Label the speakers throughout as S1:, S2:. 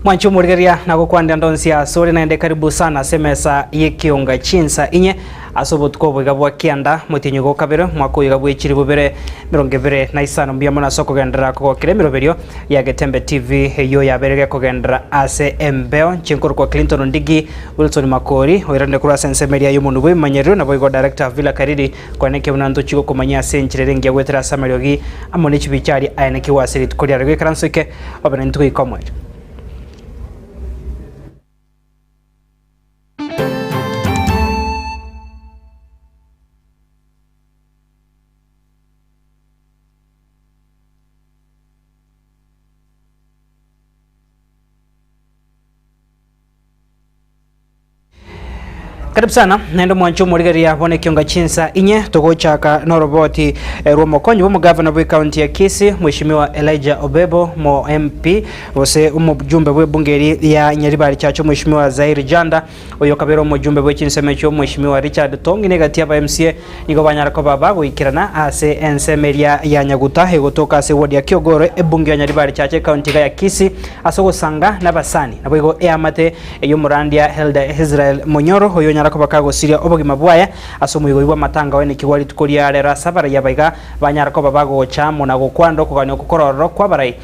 S1: Mwanche omorigereria na gokwanera ndonsi asore naende karibu sana ase emesa y'ekionga chinsa inye ase obotuko oboiga bwa kianda motienyi go kabere omwaka oyoiga bwe chilifu bibere emerongo ebere na isano mbuya mono ase okogenderera kogokera emeroberio ya Getembe TV eyio yabeire gekogenderera ase embeo nche nkorokwa Clinton Ondigi Wilson Makori oiranire korwa ase ensemo eria y'omonwe bw'ebimanyererio naboigo Director Villa Kariri Kwanekio buna ntochie gokomanyia ase enchera ere engiya goetera ase amariogi amo ne chibicha aria aenekigwe ase rituko riare goikaransa oike obe naintwe goika omoerio. Karibu sana naende omwanche omorigereria bono ekionga chinsa inye togochaka noroboti eh, rw'omokonyi bw'omogavana bw'ekaunti ya Kisii Mheshimiwa Elijah Obebo mo MP gose omojumbe bw'ebunge eri ya Nyaribari Chache Mheshimiwa Zairi Janda oyo okabera omojumbe bwe chinsemo echio Mheshimiwa Richard Tong'i na egati y'aba MCA nigo banyara koba bagoikerana ase ensemo eria ya Nyaguta egotoka ase eward ya Kiogoro ebunge ya Nyaribari Chache ekaunti iga ya Kisii ase ogosanga n'abasani naboigo eamate Ey'omorandia Helda Israel Monyoro, oyonyara koba kagosiria obogima bwaye ase omoigoi bw'amatanga oenekigwa rituko ria rero ase abarai aba iga banyara koba bagocha amo na gokwanda okogania okwo kore ororo kw'abarai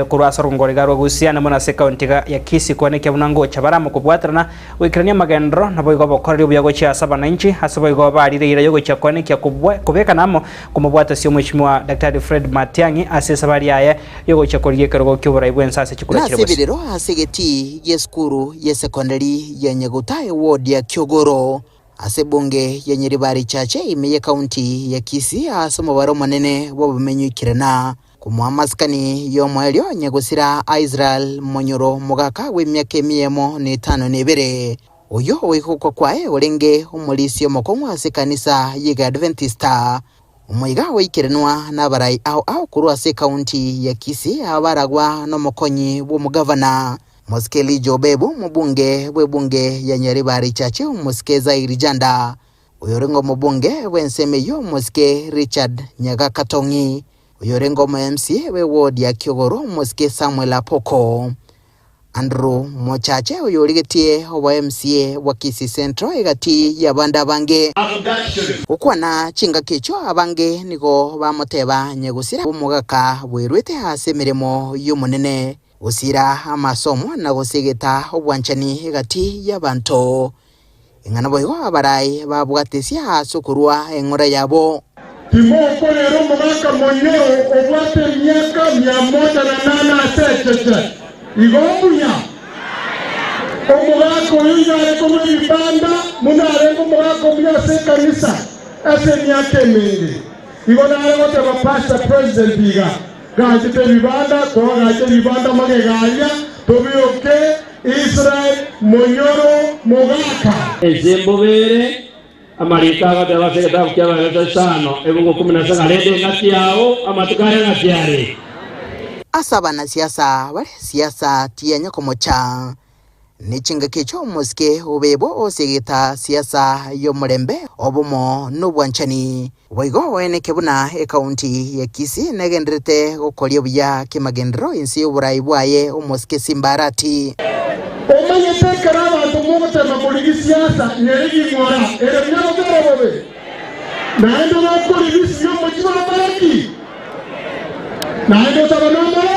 S1: korwa ase orogongoro iga rwa Gusii ande mono ase ekaunti iga ya Kisii koenekia buna ngocha bare amo kobwaterana goikerania amagenderero naboigo obokoreri obuya gochia ase abananchi ase boigo barire eira yogochia koenekia kobekana amo komobwatasia omweshimiwa Daktari Fred Matiang'i ase esabari yaye yogochia korigia ekerogo ki'oborai bw'ense ase chikura chire
S2: Nase
S1: bosio.
S2: ebirero ase egetii gi'esukuru y'esekondari ya Nyaguta eward ya Kiogoro ase ebunge ya Nyaribari Chache ime y'ecounty ya Kisii ase omobaro omonene bw'abamenyi oikerana komoa amasikani y'omoerio Nyagosira Israel Monyoro omogaka bw'emiaka emia emo na etano na ebere oyio oigokwa kwaye orenge omorisia omokong'u ase ekanisa y'Egeadventista Omoiga goikeranwa nabarai ao ao korwa ase ekaunti ya Kisii abaragwa nomokonyi bw'omogavana Mosike Elijah Obebu, omobunge bw'ebunge ya Nyaribari Chache Omosike Zairi Janda, oyorenge omobunge bw'ensemo eyio Omosike Richard Nyagaka Tong'i, oyorenge omo MCA bw'eward ya Kiogoro Omosike Samuel Apoko. Andrew Mochache oyorigetie obo MCA bwa Kisii Central egati y'abande abange. Gokwana chingaki echio abange nigo bamoteba nyagosira omogaka bwerwete ase emeremo y'Omonene, gosiira amasomo na gosegeta obwanchani egati y'abanto. Ing'a naboigo abarai babwatesia ase okorua eng'ora yabo.
S3: Timokorera omogaka monyoro obwate emiaka mia moja na nane ase echeche. Igo mbuya. Omogaka oyo iga are korua ebibanda buna arenge omogaka omuya ase ekanisa ase emiaka emenge. Igo nare goteba Pastor President iga, Gachete ebibanda, toagache ebibanda magega aria, tobioke Israel monyoro mogaka.
S4: Ense mbobere Amariko agateba ase egetabu ki'Abaefeso isano, ebungo ikomi na saba, Renda eng'ati yao, amatuko aria ng'ati are.
S2: Ase abanasiasa bare siasa tiyanya komocha, ne chingaki echio omosike obebwe ose egeta siasa y'omorembe, obomo na obwanchani. Boigo oeneke buna ekaunti ya Kisii negendererete gokoria buya kemagenderero inse y'oborai bwaye omosike Simba Arati.
S3: Omanyete ekero abanto mogotema korigia siasa nyerigi ng'ora ere buya gose ere bobe? Naende gokorigia isi y'omochie bakore ki? Naende otaba nomoro?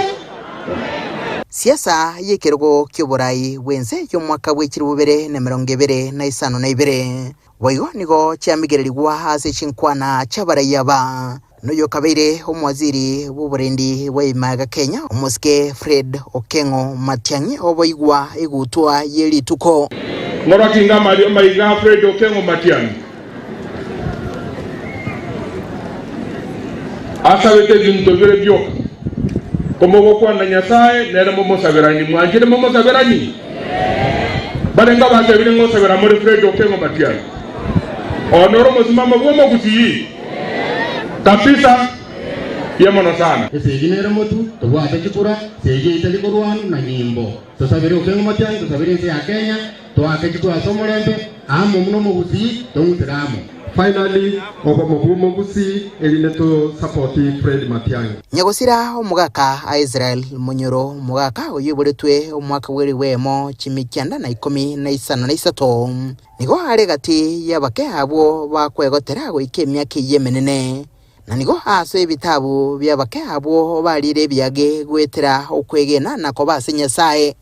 S2: Siasa y'ekerogo ki'oborai bw'ense y'omwaka bwe chilifu bibere na emerongo ebere na isano na ibere. Boigo nigo chiamigererigwa ase chinkwana chi'abarai aba, noyokabeire omowaziri bw'oborendi bwa Imaga Kenya, omosike Fred Okeng'o Matiang'i oboigwa egutwa ye rituko.
S3: Morakinga amario maiga Fred Okeng'o Matiang'i asabete ebinto bire bioka, komogokwana Nyasae nere momosaberanie, mwanchire momosaberanie? Barenge abatebire ng'a osabera more Fred Okengo Matiang'i. Oyo noro omosimamo bw'omogusii kabisa ye mono sana.
S5: Esegi nere motu, tobwate chikura, segi etari korwanu na nyimbo. Tosabere Okengo Matiang'i, tosabere ense ya Kenya, toake chikura ase omorembe, amo buna omogusii, tong'utere amo.
S6: Finally, obomo bw'omogusii erinde to support Fred Matiang'i.
S2: Nyagosira omogaka a Israel monyoro omogaka oyio oiboretwe omwaka bw'eribu eyemo chimikianda na ikomi na isano na isato, nigo are gati y'abake abwo bakwegotera goika emiaka eyio emenene, na nigo ase ebitabu bi'abake abwo bariire ebiage goetera okwegena na koba ase Nyasae.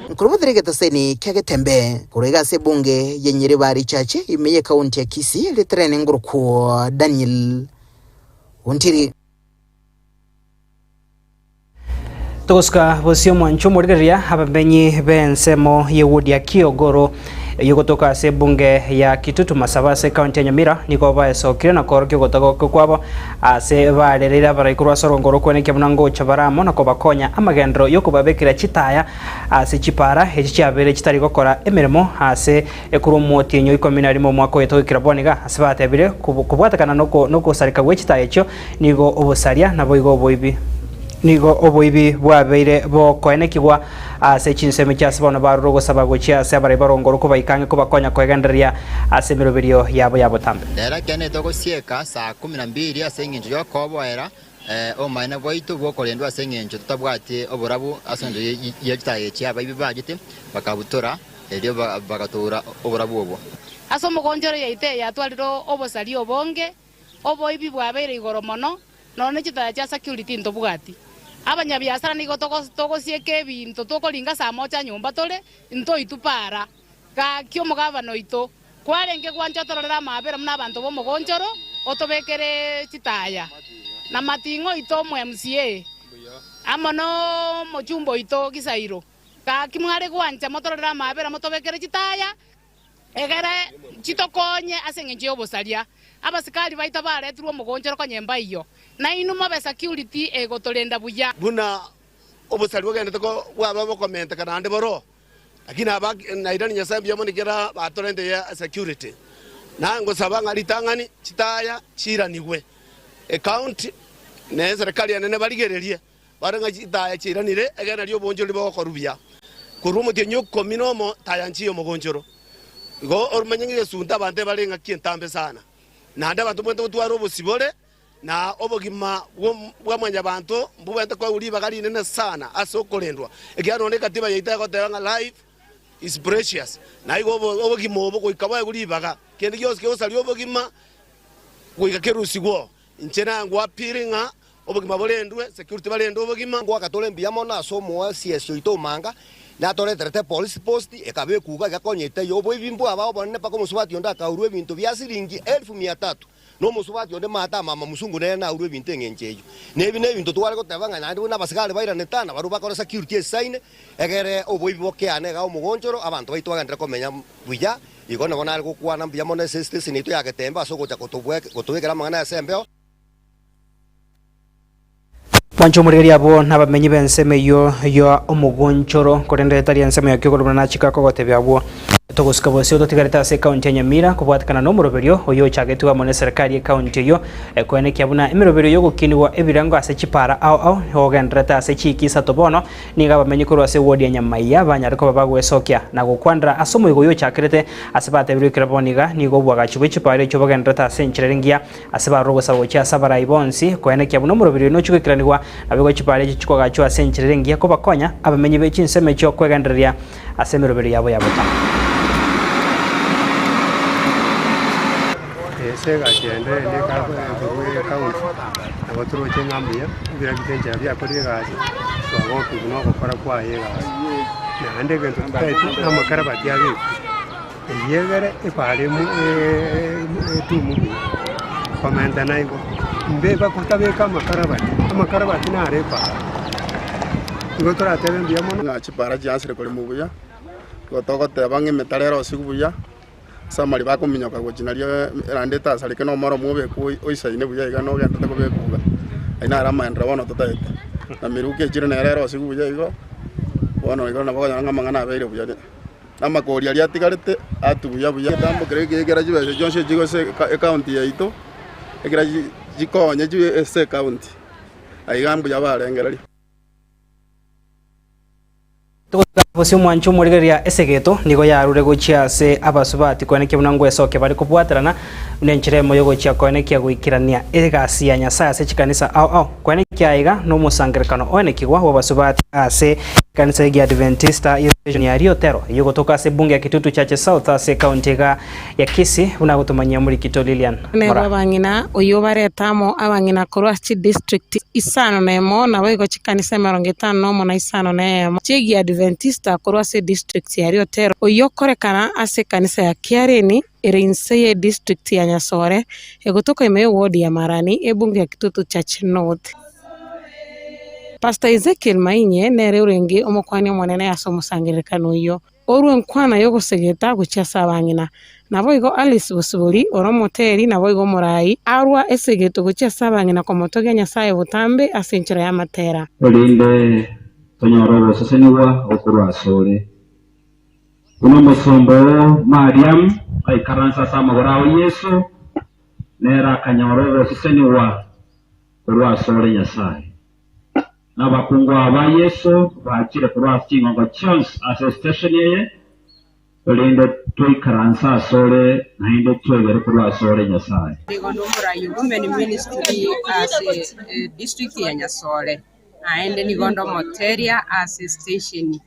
S2: Nkorobotera egetaseni kia Getembe korwa iga ase ebunge ya Nyaribari Church ime y'ekaunti ya Kisii ritrene ngorokwo Daniel Ontiri.
S1: Togosuka bosio omwancho omorigereria abamenyi b'ensemo y'ewodi ya Kiogoro eyio gotoka ase ebunge ya Kitutu Masaba ase ekaunti ya Nyamira nigo baesokire na koorokia ogotagokia kwabo ase barereire abarai korwa ase orongo rw'okwenekia buna ngocha bare amo na kobakonya amagenderero y'okobabekera chitaya ase chipara echi chiabeire chitari gokora emeremo ase korwa omotienyi o ikomi na rimo omwaka oyo togoikera bono iga ase batebire kobwatekana nokosareka gwe chitaya echio Nigo obosaria naboigo oboibi. Nigo oboibi bwabeire bokoenekigwa ase chinsemo chi'ase bono barure ogosaba gochia ase abarai barongoro kobaika ang'e kobakonya koegendereria ase emeroberio yabo ya botambe.
S7: Rero ekeene togosieka saa kumi na mbili ase engencho y'okoboera obomaene bwaito bw'okorendwa ase engencho totabwati oborabu ase engencho ye chitaya echi abaibi bachete bakabutora erio bagatoura oborabu obwo.
S8: Ase omogonchoro yaito eye yatwarire obosaria obonge, Oboibi bwabeire igoro mono, nonya ne chitaya chia security ntobwati. Abanyabiasara nigo togosieka ebinto tokoringa saa mocha nyomba tore, ntoitwe para. Gaki omogabana oito, kwarenge gwancha otororere amaabera buna abanto b'omogonchoro, otobekere chitaya. Na mating'o oito omo MCA, amo nomochumba oito Gisairo, gaki mware gwancha motororere amaabera motobekere chitaya, Egere chitokonye ase engencho y'obosaria. Abasikari baito baretirwe omogonchoro konya embaiyo, na inwe mobe security egotorenda buya.
S9: Buna obosari bogendete bwaba bokomenteka naende boroo, lakini aba nairani Nyasae mbuya mono ekiagera batorentire security. Na ngosaba ng'a ritang'ani chitaya chiiranigwe ecounty na eserekari enene barigererie bare ng'a chitaya chiairanire egere nario oboonchoreri bogokorwa buya. Korwa omotienyi o ikomi nomo taya nchiye omogonchoro. Igo oromanye ng'a egesunte abanto ebare engaki entambe sana, naende abanto mbwenerete gotwara obosibore na obogima bwa mwanyabanto mbobwenerete koegwa ribaga rinene sana ase okorendwa, ekiagera nonya ekatiba yaito egoteba ng'a life is precious, na igo obogima obo goika boegwe ribaga, kende gionsi kegosaria obogima goika kerusigwe oo. Inche nagwapire ng'a obogima borendwe, security barende obogima.
S10: Ngoaka tore mbuya mono ase omoasiesi oito omanga, natoreterete epolice post ekaba ekuga egakonyete eyio oboibi mbwaba obonene mpaka omosubati onde akaurwa ebinto bia siringi elfu mia tatu na omosubati onde maate amama musungu nere naurwe ebinto eng'encho eyio. Nebi nebinto tware goteba ng'a naende buna abasigari bairanete aa nabarobwo bakore security esaine egere oboibi bokeane igaa omogonchoro abanto baito bagenderere komenya buya. Igo nabo nare gokwana mbuya mono ase esiteseni yaito ya Getembe ase ogocha gotobekera amang'ana ase embeo.
S1: Mwanche omorigereria abwo nabamenyi b'ensemo eyio ya omogonchoro, korende tari ensemo ya kiogoro buna nachika kogotebia abwo. Togosika bosio totigarete ase ekaunti ya Nyamira kobwatekana nomoroberio oyio ochagetigwe amo neserikari y'ekaunti eyio koenekia buna emeroberio yogokinigwa ebirengo ase chipara ao ao nigo ase chiiki isato bono Nigo abamenyi korwa ase ewodi ya Nyamaiya banyare koba bagwesokia na gokwanera ase omoigo oyio ochakerete ase batebirwe ekero bono iga nigo obwagachi bwe chipara echio bogendererete ase enchera ere engiya ase barure ogosaba gochia ase abarai bonsi koenekia buna omoroberi oyo nochie goikeranigwa naboigo chipara echio chikoagachwa ase enchera ere engiya kobakonya abamenyi be chinsemo echio kwegendereria ase emeroberio yabo ya botambe.
S11: Ase egasi ende ende ekorwa ekaunti, nabo toroche ng'a mbuya, ebiragita enchera biakorire egasi, twagokigwa na ogokora kwaye egasi. Naende egento totaeti na amakarabati abekwe, eyio egere ebare emo etumu buya. Komenta naigo, mbe bakotabeka amakarabati, amakarabati naro ebara. Igo toratebe mbuya mono.
S12: Ng'a chipara chiansire koremwa buya, igo togoteba ng'a emetaro erosigwe buya. Ase amariba akominyoka gochia nario eranda etasareke na omoromo obekwe oisaine buya iga nogenderete kobekwa iga. Ayio naro amaenderero bono totaete. Na meruka echire nere erosigwe buya igo, bono igo nabo okonyora ng'a amang'ana abeire buya. Na amakori aria atigarete atwe buya buya. Egetambo keria ekiagera chibesa chionsi echi ase ecounty yaito, ekero chikonye ase ecounty, aiga mbuya barengereria.
S1: Togoika bosio omwancho omorigereria esegeto nigo yarure gochia ase abasubati koenekia buna ngwesokia bare kobwaterana buna enchera emo yogochia koenekia goikerania egasi ya Nyasae ase chikanisa ao ao. Koenekia aiga nomosangererekano oenekigwa bw'abasubati ase ekanisa y'Egiadventista y'Estation ya Riotero eyio egotoka ase ebunge ya Kitutu Chache South ase ekaunti iga ya Kisii buna agotomanyia omorikito Lilian
S13: Nere
S1: Moraa.
S13: abang'ina oyio obarete amo abang'ina korwa ase chidistrict isano na emo, naboigo chikanisa emerongo etano nomo na isano na eyemo chi'Egiadventista korwa ase edistrict ya Riotero, oyio okorekana ase ekanisa ya Kiareni ere inse y'edistrict ya Nyasore, egotoka ime y'eward ya Marani, ebunge ya Kitutu Church North. Pastor Ezekiel Mainye nere orenge omokwani omonene ase omosangererekano oyio. Orue enkwana y'ogosegeta gochia ase abang'ina. Naboigo Alice Bosibori, ore omoteri naboigo omoraai, arua esegeto gochia ase abang'ina komotogia Nyasae botambe ase enchera y'amatera.
S14: Erinde tonyore ogosesenigwa gokorwa asore. Buna omosomba oo Mariamu aikaranse ase amagoro ao Yeso, nere akanyora ogosesenigwa korwa asore Nyasae. Na abakungu aba ba Yeso bachire korwa ase chingongo chionsi ase esitesheni eye, erinde toikaranse asore naende twegere korwa asore Nyasae.
S15: Nigo nde omorai o Women Ministry ase edistrict ya Nyasore, naende nigo nde omoteria ase estation.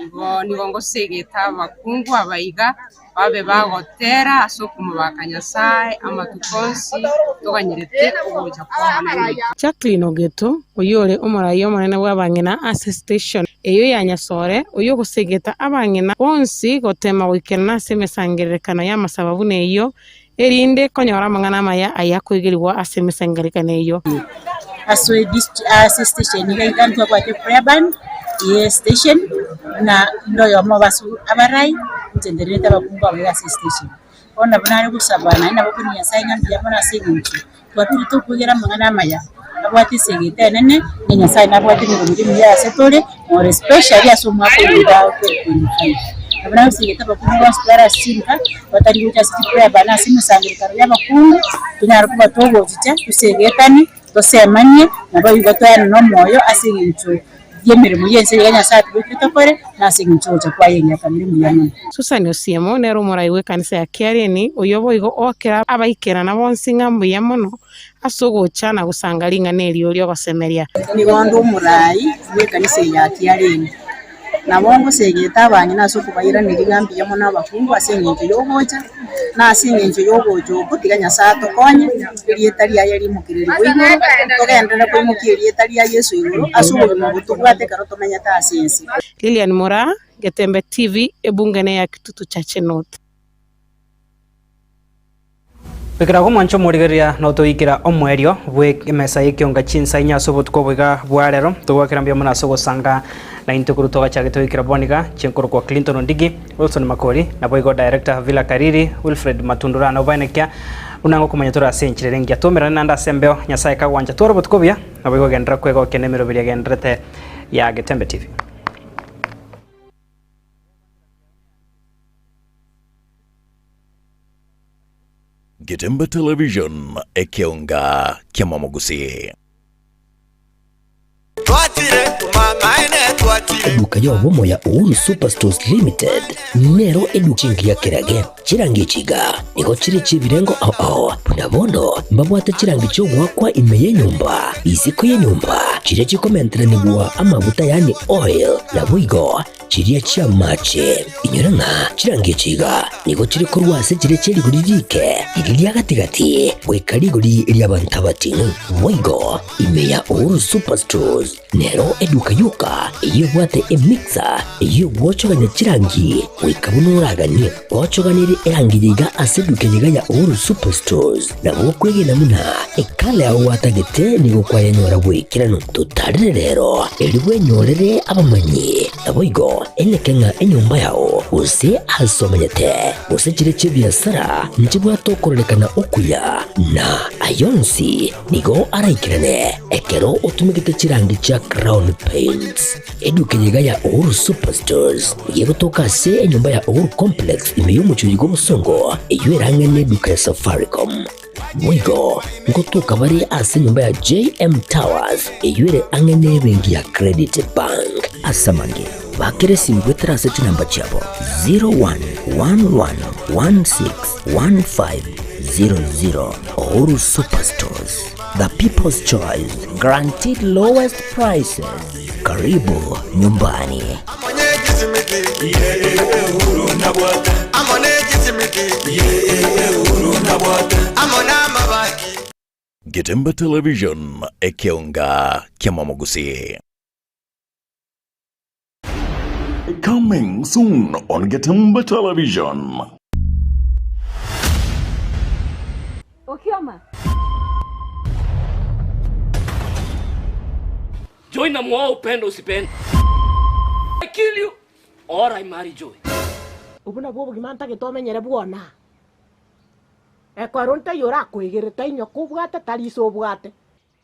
S15: Igo nigo ngosegeta abakungu aba iga babe bagotera ase okomobaka Nyasae amatuko onsi toganyerete ogocha kw'Omonene oito.
S13: Jacqueline Ogeto, oyio ore omorai omonene bw'abang'ina ase station eyio ya Nyasore, oyio ogosegeta abang'ina bonsi gotema goikerana ase emesangererekano y'amasabo buna eyio, erinde konyora amang'ana amaya ayio akoigerigwa ase emesangererekano eyio.
S16: Ase ase station iga iga ntwabwate prayer band ye station buna inde oyomo ase abarai inche ntenerete abakungu aba iga ase estation. Bono nabo nare gosaba naende nabo kori Nyasaye ng'a mbuya mono ase eng'encho twatugete okwegera amang'ana amaya abwate esegete enene, na Nyasaye nabwate emeremo emiya ase tore more especially ase omwaka oyo iga o 2025. Nabo nagosegete abakungu bonsi bare ase chinka batari gocha ase chiprayer bana ase emesangererekano ya abakungu tonyare koba togochicha tosegetane. Tosemanie, naboigo toenane omoyo ase engencho y'emeremo y'ense eyio Nyasae atobekire tokore, na ase engencho y'ogocha kwaye emiaka mere muya mono.
S13: Susan Osiemo nere omorai bw'ekanisa ya Kiareni, oyio boigo oakera abaikerana bonsi ng'a mbuya mono ase ogocha na gosanga ring'ana erio ri'ogosemeria.
S16: Nigo nde omorai bw'ekanisa eye ya Kiareni. Nabo ngosegete abang'ina ase okobairaneria ng'a mbuya mono abakungu ase engencho y'ogocha, na ase engencho y'ogocha okwo tiga Nyasae atokonye, erieta riaye rimokererigwe igoro, togenderere koimokia erieta ria Yeso igoro ase obogima obo tobwate ekero tomenyete ase ense.
S13: Lilian Moraa, Getembe TV, Ebungene ya Kitutu Chache North.
S1: Goikera kw'omwancho omorigereria notoikera omoerio bw'emesa y'ekionga chinsa inye ase obotuko obo iga bwa rero. Togwakera mbuya mono ase ogosanga naintwe korwa togachagete goikera bono iga, chinkorokwa Clinton Ondigi, Wilson Makori, naboigo Director Havila Kariri, Wilfred Matundura na obaenekia buna ngokomanya tore ase enchera ere engiya. Twaumerane naende ase embeo, Nyasae kagwancha tware obotuko obuya, naboigo genderera kwegokia nemeroberi egendererete ya Getembe TV.
S17: Getembe Television, ekeonga ki'amamogusii.
S18: Eduka y'obomo ya Uhuru Superstores Limited nero eduka engiya kerage. Chirangi echi iga nigo chire chi'ebirengo ao ao, buna bono mbabwate chirangi chi'ogoakwa ime y'enyomba, isiko y'enyomba, chiria chikomenteranigwa amaguta yaani oil, naboigo Chiria chi'amache. Inyora ng'a chirangi echi iga nigo chire korwa ase chiria chie rigori riike, riria ria gati-gati, goika rigori ri'abanto abating'u. Boigo, ime ya Uhuru Superstores nero eduka yoka eyio ebwate emixer eyio egwochogania chirangi goika buna oraganie. Gwochoganirie erangi eye iga ase eduka eye iga ya Uhuru Superstores, nabo okwegena buna ekala yao gwatagete nigo kwayenyora goikeranu. Totarire rero, erio bwenyorere abamanyi. Naboigo eneke ng'a enyomba yao, gose aase omenyete, gose chiria chi'ebiasara, nchibwate okororekana okuya, na ay'onsi nigo araikerane ekero otumegete chirangi chia Crown Paints. Eduka eye iga ya Uhuru Superstores nigo egotoka ase enyomba ya Uhuru Complex ime y'omochie oyio bw'obosongo, eyio erang'e neduka ya Safaricom. Boigo ngotoka bare ase enyomba ya JM Towers eyio ere ang'e nebenki ya Credit Bank. Ase amange. Bakere esimi goetera ase chinamba chiabo 0111161500. Uhuru Superstores, the people's choice, guaranteed lowest prices. Karibu nyumbani.
S17: Getemba Television, ekeonga kiamamogusii. Coming soon on Getemba Television.
S19: Okioma.
S4: Joy namuoa upende usipende. I kill you or I marry Joy.
S20: Obwo nabwo obogima ntagete omenyere bwona. Ekero ntaiyo orakoegere tainywa kobwate tari ise obwate.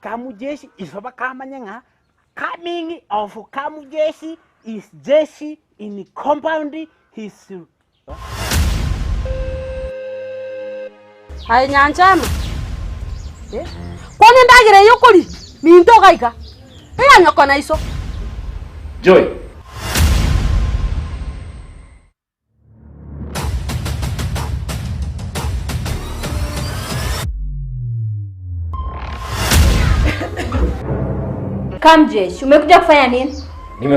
S21: Kamujeshi iso bakamanye ng'a coming of Kamujeshi is jeshi in compound his
S19: Aye Nyanchama, eh, kwana endagera eye okoria, minto ogaika, eya nyoko na iso.
S4: Joy.
S19: Kamjesh, umekuja kufanya nini?